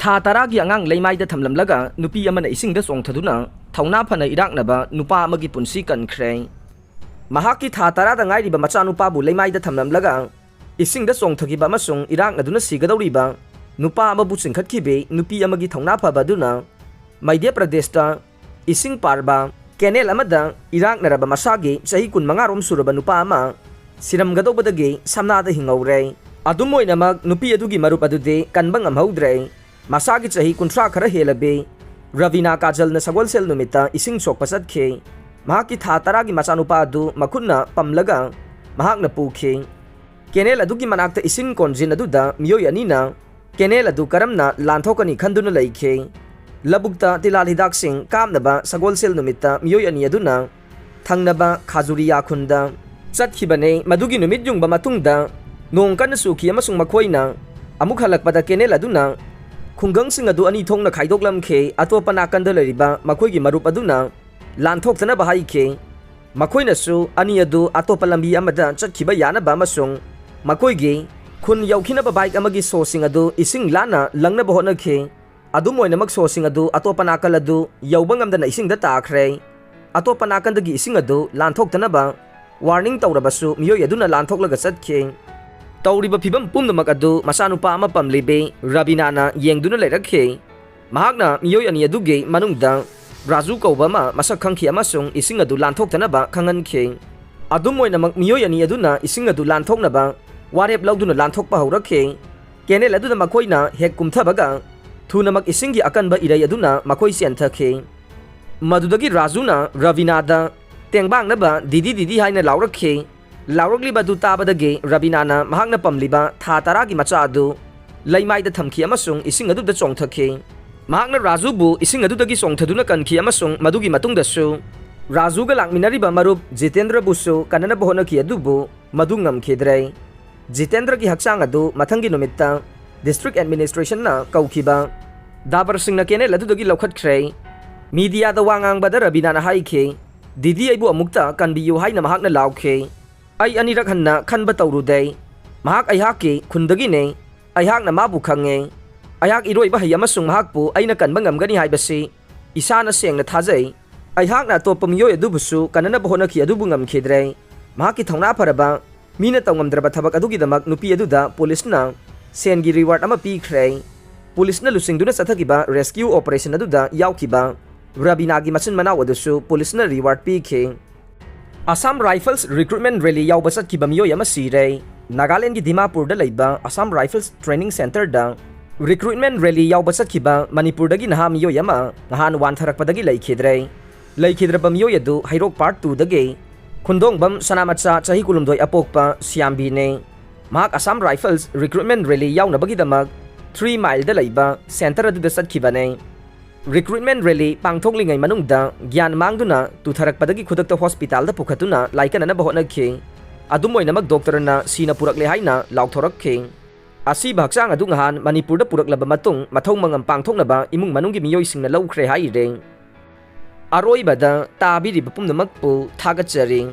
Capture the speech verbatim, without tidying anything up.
ꯊꯥ ꯇꯔꯥꯒꯤ ꯑꯉꯥꯡ ꯂꯩꯃꯥꯏꯗ ꯊꯝꯂꯝꯂꯒ ꯅꯨꯄꯤ ꯑꯃꯅ ꯏꯁꯤꯡꯗ ꯆꯣꯡꯊꯗꯨꯅ ꯊꯧꯅꯥ ꯐꯅ ꯏꯔꯥꯛꯅꯕ ꯅꯨꯄꯥ ꯑꯃꯒꯤ ꯄꯨꯟꯁꯤ ꯀꯟꯈ꯭ꯔꯦ꯫ ꯃꯍꯥꯛꯀꯤ ꯊꯥ ꯇꯔꯥꯗ ꯉꯥꯏꯔꯤꯕ ꯃꯆꯥꯅꯨꯄꯥꯕꯨ ꯂꯩꯃꯥꯏꯗ ꯊꯝꯂꯝꯂꯒ ꯏꯁꯤꯡꯗ ꯆꯣꯡꯊꯈꯤꯕ ꯑꯃꯁꯨꯡ ꯏꯔꯥꯛꯅꯗꯨꯅ ꯁꯤꯒꯗꯧꯔꯤꯕ ꯅꯨꯄꯥ ꯑꯃꯕꯨ ꯆꯤꯡꯈꯠꯈꯤꯕꯤ ꯅꯨꯄꯤ ꯑꯃꯒꯤ ꯊꯧꯅꯥ ꯐꯕ ꯑꯗꯨꯅ ꯃꯙ꯭ꯌ ꯄ꯭ꯔꯗꯦꯁꯇ ꯏꯁꯤꯡ ꯄꯥꯔꯕ ꯀꯦꯅꯦꯜ ꯑꯃꯗ ꯏꯔꯥꯛꯅꯔꯕ ꯃꯁꯥꯒꯤ ꯆꯍꯤ ꯀꯨꯟꯃꯉꯥ ꯔꯣꯝ ꯁꯨꯔꯕ ꯅꯨꯄꯥ ꯑꯃ ꯁꯤꯔꯝꯒꯗꯧꯕꯗꯒꯤ ꯁꯝꯅꯥꯗ ꯍꯤꯡꯍꯧꯔꯦ꯫ ꯑꯗꯨꯝ ꯑꯣꯏꯅꯃꯛ, ꯅꯨꯄꯤ ꯑꯗꯨꯒꯤ ꯃꯔꯨꯞ ꯑꯗꯨꯗꯤ ꯀꯟꯕ ꯉꯝꯍꯧꯗ꯭ꯔꯦ꯫ ꯃꯁꯥꯒꯤ ꯆꯍꯤ ꯀꯨꯟꯊ꯭ꯔꯥ ꯈꯔ ꯍꯦꯜꯂꯕꯤ ꯔꯕꯤꯅꯥ ꯀꯥꯖꯜꯅ ꯁꯒꯣꯜꯁꯦꯜ ꯅꯨꯃꯤꯠꯇ ꯏꯁꯤꯡ ꯁꯣꯛꯄ ꯆꯠꯈꯤ꯫ ꯃꯍꯥꯛꯀꯤ ꯊꯥ ꯇꯔꯥꯒꯤ ꯃꯆꯥꯅꯨꯄꯥ ꯑꯗꯨ ꯃꯈꯨꯠꯅ ꯄꯝꯂꯒ ꯃꯍꯥꯛꯅ ꯄꯨꯈꯤ꯫ ꯀꯦꯅꯦꯜ ꯑꯗꯨꯒꯤ ꯃꯅꯥꯛꯇ ꯏꯁꯤꯡ ꯀꯣꯟꯖꯤꯟ ꯑꯗꯨꯗ ꯃꯤꯑꯣꯏ ꯑꯅꯤꯅ ꯀꯦꯅꯦꯜ ꯑꯗꯨ ꯀꯔꯝꯅ ꯂꯥꯟꯊꯣꯛꯀꯅꯤ ꯈꯟꯗꯨꯅ ꯂꯩꯈꯤ꯫ ꯂꯧꯕꯨꯛꯇ ꯇꯤꯜꯍꯥꯠ ꯍꯤꯗꯥꯛꯁꯤꯡ ꯀꯥꯞꯅꯕ ꯁꯒꯣꯜꯁꯦꯜ ꯅꯨꯃꯤꯠꯇ ꯃꯤꯑꯣꯏ ꯑꯅꯤ ꯑꯗꯨꯅ ꯊꯪꯅꯕ ꯈꯥꯖꯨꯔꯤꯌꯥ ꯈꯨꯟꯗ ꯆꯠꯈꯤꯕꯅꯤ꯫ ꯃꯗꯨꯒꯤ ꯅꯨꯃꯤꯠ ꯌꯨꯡꯕ ꯃꯇꯨꯡꯗ ꯅꯣꯡ ꯀꯟꯅ ꯆꯨꯈꯤ ꯑꯃꯁꯨꯡ ꯃꯈꯣꯏꯅ ꯑꯃꯨꯛ ꯍꯜꯂꯛꯄꯗ ꯀꯦꯅꯦꯜ ꯑꯗꯨꯅ ꯈꯨꯡꯒꯪꯁꯤꯡ ꯑꯗꯨ ꯑꯅꯤ ꯊꯣꯛꯅ ꯈꯥꯏꯗꯣꯛꯂꯝꯈꯤ꯫ ꯑꯇꯣꯞꯄ ꯅꯥꯀꯟꯗ ꯂꯩꯔꯤꯕ ꯃꯈꯣꯏꯒꯤ ꯃꯔꯨꯞ ꯑꯗꯨꯅ ꯂꯥꯟꯊꯣꯛꯇꯅꯕ ꯍꯥꯏꯈꯤ꯫ ꯃꯈꯣꯏꯅꯁꯨ ꯑꯅꯤ ꯑꯗꯨ ꯑꯇꯣꯞꯄ ꯂꯝꯕꯤ ꯑꯃꯗ ꯆꯠꯈꯤꯕ ꯌꯥꯅꯕ ꯑꯃꯁꯨꯡ ꯃꯈꯣꯏꯒꯤ ꯈꯨꯟ ꯌꯧꯈꯤꯅꯕ ꯕꯥꯏꯛ ꯑꯃꯒꯤ ꯁꯣꯁꯤꯡ ꯑꯗꯨ ꯏꯁꯤꯡ ꯂꯥꯟꯅ ꯂꯪꯅꯕ ꯍꯣꯠꯅꯈꯤ꯫ ꯑꯗꯨꯝ ꯑꯣꯏꯅꯃꯛ, ꯁꯣꯁꯤꯡ ꯑꯗꯨ ꯑꯇꯣꯞꯄ ꯅꯥꯀꯜ ꯑꯗꯨ ꯌꯧꯕ ꯉꯝꯗꯅ ꯏꯁꯤꯡꯗ ꯇꯥꯈ꯭ꯔꯦ꯫ ꯑꯇꯣꯞꯄ ꯅꯥꯀꯟꯗꯒꯤ ꯏꯁꯤꯡ ꯑꯗꯨ ꯂꯥꯟꯊꯣꯛꯇꯅꯕ ꯋꯥꯔꯅꯤꯡ ꯇꯧꯔꯕꯁꯨ, ꯃꯤꯑꯣꯏ ꯑꯗꯨꯅ ꯂꯥꯟꯊꯣꯛꯂꯒ ꯆꯠꯈꯤ꯫ ꯇꯧꯔꯤꯕ ꯐꯤꯕꯝ ꯄꯨꯝꯅꯃꯛ ꯑꯗꯨ ꯃꯆꯥꯅꯨꯄꯥ ꯑꯃ ꯄꯝꯂꯤꯕꯤ ꯔꯕꯤꯅꯥꯅ ꯌꯦꯡꯗꯨꯅ ꯂꯩꯔꯛꯈꯤ꯫ ꯃꯍꯥꯛꯅ ꯃꯤꯑꯣꯏ ꯑꯅꯤ ꯑꯗꯨꯒꯤ ꯃꯅꯨꯡꯗ ꯔꯥꯖꯨ ꯀꯧꯕ ꯑꯃ ꯃꯁꯛ ꯈꯪꯈꯤ ꯑꯃꯁꯨꯡ ꯏꯁꯤꯡ ꯑꯗꯨ ꯂꯥꯟꯊꯣꯛꯇꯅꯕ ꯈꯪꯍꯟꯈꯤ꯫ ꯑꯗꯨꯝ ꯑꯣꯏꯅꯃꯛ, ꯃꯤꯑꯣꯏ ꯑꯅꯤ ꯑꯗꯨꯅ ꯏꯁꯤꯡ ꯑꯗꯨ ꯂꯥꯟꯊꯣꯛꯅꯕ ꯋꯥꯔꯦꯞ ꯂꯧꯗꯨꯅ ꯂꯥꯟꯊꯣꯛꯄ ꯍꯧꯔꯛꯈꯤ꯫ ꯀꯦꯅꯦꯜ ꯑꯗꯨꯗ ꯃꯈꯣꯏꯅ ꯍꯦꯛ ꯀꯨꯝꯊꯕꯒ, ꯊꯨꯅꯃꯛ ꯏꯁꯤꯡꯒꯤ ꯑꯀꯟꯕ ꯏꯔꯩ ꯑꯗꯨꯅ ꯃꯈꯣꯏ ꯆꯦꯟꯊꯈꯤ꯫ ꯃꯗꯨꯗꯒꯤ ꯔꯥꯖꯨꯅ ꯔꯕꯤꯅꯥꯗ ꯇꯦꯡꯕꯥꯡꯅꯕ "ꯗꯤꯗꯤ, ꯗꯤꯗꯤ" ꯍꯥꯏꯅ ꯂꯥꯎꯔꯛꯈꯤ꯫ ꯂꯥꯎꯔꯛꯂꯤꯕ ꯑꯗꯨ ꯇꯥꯕꯗꯒꯤ ꯔꯕꯤꯅꯥꯅ ꯃꯍꯥꯛꯅ ꯄꯝꯂꯤꯕ ꯊꯥ ꯇꯔꯥꯒꯤ ꯃꯆꯥ ꯑꯗꯨ ꯂꯩꯃꯥꯏꯗ ꯊꯝꯈꯤ ꯑꯃꯁꯨꯡ ꯏꯁꯤꯡ ꯑꯗꯨꯗ ꯆꯣꯡꯊꯈꯤ꯫ ꯃꯍꯥꯛꯅ ꯔꯥꯖꯨꯕꯨ ꯏꯁꯤꯡ ꯑꯗꯨꯗꯒꯤ ꯆꯣꯡꯊꯗꯨꯅ ꯀꯟꯈꯤ ꯑꯃꯁꯨꯡ ꯃꯗꯨꯒꯤ ꯃꯇꯨꯡꯗꯁꯨ ꯔꯥꯖꯨꯒ ꯂꯥꯛꯃꯤꯟꯅꯔꯤꯕ ꯃꯔꯨꯞ ꯖꯤꯇꯦꯟꯗ꯭ꯔꯕꯨꯁꯨ ꯀꯟꯅꯅꯕ ꯍꯣꯠꯅꯈꯤ, ꯑꯗꯨꯕꯨ ꯃꯗꯨ ꯉꯝꯈꯤꯗ꯭ꯔꯦ꯫ ꯖꯤꯇꯦꯟꯗ꯭ꯔꯒꯤ ꯍꯛꯆꯥꯡ ꯑꯗꯨ ꯃꯊꯪꯒꯤ ꯅꯨꯃꯤꯠꯇ ꯗꯤꯁꯇ꯭ꯔꯤꯛ ꯑꯦꯗꯃꯤꯅꯤꯁꯇ꯭ꯔꯦꯁꯟꯅ ꯀꯧꯈꯤꯕ ꯗꯥꯕꯔꯁꯤꯡꯅ ꯀꯦꯅꯦꯜ ꯑꯗꯨꯗꯒꯤ ꯂꯧꯈꯠꯈ꯭ꯔꯦ꯫ ꯃꯤꯗꯤꯌꯥꯗ ꯋꯥ ꯉꯥꯡꯕꯗ ꯔꯕꯤꯅꯥꯅ ꯍꯥꯏꯈꯤ, "ꯗꯤꯗꯤ, ꯑꯩꯕꯨ ꯑꯃꯨꯛꯇ ꯀꯟꯕꯤꯌꯨ" ꯍꯥꯏꯅ ꯃꯍꯥꯛꯅ ꯂꯥꯎꯈꯤ꯫ "ꯑꯩ ꯑꯅꯤꯔꯛ ꯍꯟꯅ ꯈꯟꯕ ꯇꯧꯔꯨꯗꯦ꯫ ꯃꯍꯥꯛ ꯑꯩꯍꯥꯛꯀꯤ ꯈꯨꯟꯗꯒꯤꯅꯤ꯫ ꯑꯩꯍꯥꯛꯅ ꯃꯥꯕꯨ ꯈꯪꯉꯦ꯫ ꯑꯩꯍꯥꯛ ꯏꯔꯣꯏꯕ ꯍꯩ ꯑꯃꯁꯨꯡ ꯃꯍꯥꯛꯄꯨ ꯑꯩꯅ ꯀꯟꯕ ꯉꯝꯒꯅꯤ ꯍꯥꯏꯕꯁꯤ ꯏꯁꯥꯅ ꯁꯦꯡꯅ ꯊꯥꯖꯩ꯫ ꯑꯩꯍꯥꯛꯅ ꯑꯇꯣꯞꯄ ꯃꯤꯑꯣꯏ ꯑꯗꯨꯕꯨꯁꯨ ꯀꯟꯅꯅꯕ ꯍꯣꯠꯅꯈꯤ, ꯑꯗꯨꯕꯨ ꯉꯝꯈꯤꯗ꯭ꯔꯦ꯫ ꯃꯍꯥꯛꯀꯤ ꯊꯧꯅꯥ ꯐꯔꯕ, ꯃꯤꯅ ꯇꯧꯉꯝꯗ꯭ꯔꯕ ꯊꯕꯛ ꯑꯗꯨꯒꯤꯗꯃꯛ ꯅꯨꯄꯤ ꯑꯗꯨꯗ ꯄꯨꯂꯤꯁꯅ ꯁꯦꯟꯒꯤ reward ꯑꯃ ꯄꯤꯈ꯭ꯔꯦ꯫ ꯄꯨꯂꯤꯁꯅ ꯂꯨꯆꯤꯡꯗꯨꯅ ꯆꯠꯊꯈꯤꯕ rescue operation ꯑꯗꯨꯗ ꯌꯥꯎꯈꯤꯕ ꯔꯕꯤꯅꯥꯒꯤ ꯃꯆꯤꯟ ꯃꯅꯥꯎ ꯑꯗꯨꯁꯨ ꯄꯨꯂꯤꯁꯅ reward ꯄꯤꯈꯤ꯫ ꯑꯁꯥꯝ ꯔꯥꯏꯐꯜꯁ recruitment rally ꯌꯥꯎꯕ ꯆꯠꯈꯤꯕ ꯃꯤꯑꯣꯏ ꯑꯃ ꯁꯤꯔꯦ꯫ ꯅꯥꯒꯥꯂꯦꯟꯒꯤ ꯗꯤꯃꯥꯄꯨꯔꯗ ꯂꯩꯕ Assam rifles training centreꯗ recruitment rally ꯌꯥꯎꯕ ꯆꯠꯈꯤꯕ ꯃꯅꯤꯄꯨꯔꯗꯒꯤ ꯅꯍꯥ ꯃꯤꯑꯣꯏ ꯑꯃ ꯅꯍꯥꯟ ꯋꯥꯟꯊꯔꯛꯄꯗꯒꯤ ꯂꯩꯈꯤꯗ꯭ꯔꯦ꯫ ꯂꯩꯈꯤꯗ꯭ꯔꯕ ꯃꯤꯑꯣꯏ ꯑꯗꯨ ꯍꯩꯔꯣꯛ Part twoꯗꯒꯤ ꯈꯨꯟꯗꯣꯡꯕꯝ ꯁꯅꯥꯃꯆꯥ ꯆꯍꯤ ꯀꯨꯟꯍꯨꯝꯗꯣꯏ ꯑꯄꯣꯛꯄ ꯁꯤꯌꯥꯝꯕꯤꯅꯦ꯫ ꯃꯍꯥꯛ Assam rifles recruitment rally ꯌꯥꯎꯅꯕꯒꯤꯗꯃꯛ three mileꯗ ꯂꯩꯕ centre ꯑꯗꯨꯗ ꯆꯠꯈꯤꯕꯅꯦ꯫ Recruitment rally ꯄꯥꯡꯊꯣꯛꯂꯤꯉꯩ ꯃꯅꯨꯡꯗ ꯒ꯭ꯌꯥꯟ ꯃꯥꯡꯗꯨꯅ ꯇꯨꯊꯔꯛꯄꯗꯒꯤ ꯈꯨꯗꯛꯇ ꯍꯣꯁꯄꯤꯇꯥꯜꯗ ꯄꯨꯈꯠꯇꯨꯅ ꯂꯥꯏꯀꯠꯅꯅꯕ ꯍꯣꯠꯅꯈꯤ꯫ ꯑꯗꯨꯝ ꯑꯣꯏꯅꯃꯛ ꯗꯣꯛꯇꯔꯅ ꯁꯤꯅ ꯄꯨꯔꯛꯂꯦ ꯍꯥꯏꯅ ꯂꯥꯎꯊꯣꯔꯛꯈꯤ꯫ ꯑꯁꯤꯕ ꯍꯛꯆꯥꯡ ꯑꯗꯨ ꯅꯍꯥꯟ ꯃꯅꯤꯄꯨꯔꯗ ꯄꯨꯔꯛꯂꯕ ꯃꯇꯨꯡ ꯃꯊꯧ ꯃꯉꯝ ꯄꯥꯡꯊꯣꯛꯅꯕ ꯏꯃꯨꯡ ꯃꯅꯨꯡꯒꯤ ꯃꯤꯑꯣꯏꯁꯤꯡꯅ ꯂꯧꯈ꯭ꯔꯦ ꯍꯥꯏꯔꯦ꯫ ꯑꯔꯣꯏꯕꯗ ꯇꯥꯕꯤꯔꯤꯕ ꯄꯨꯝꯅꯃꯛꯄꯨ ꯊꯥꯒꯠꯆꯔꯤ꯫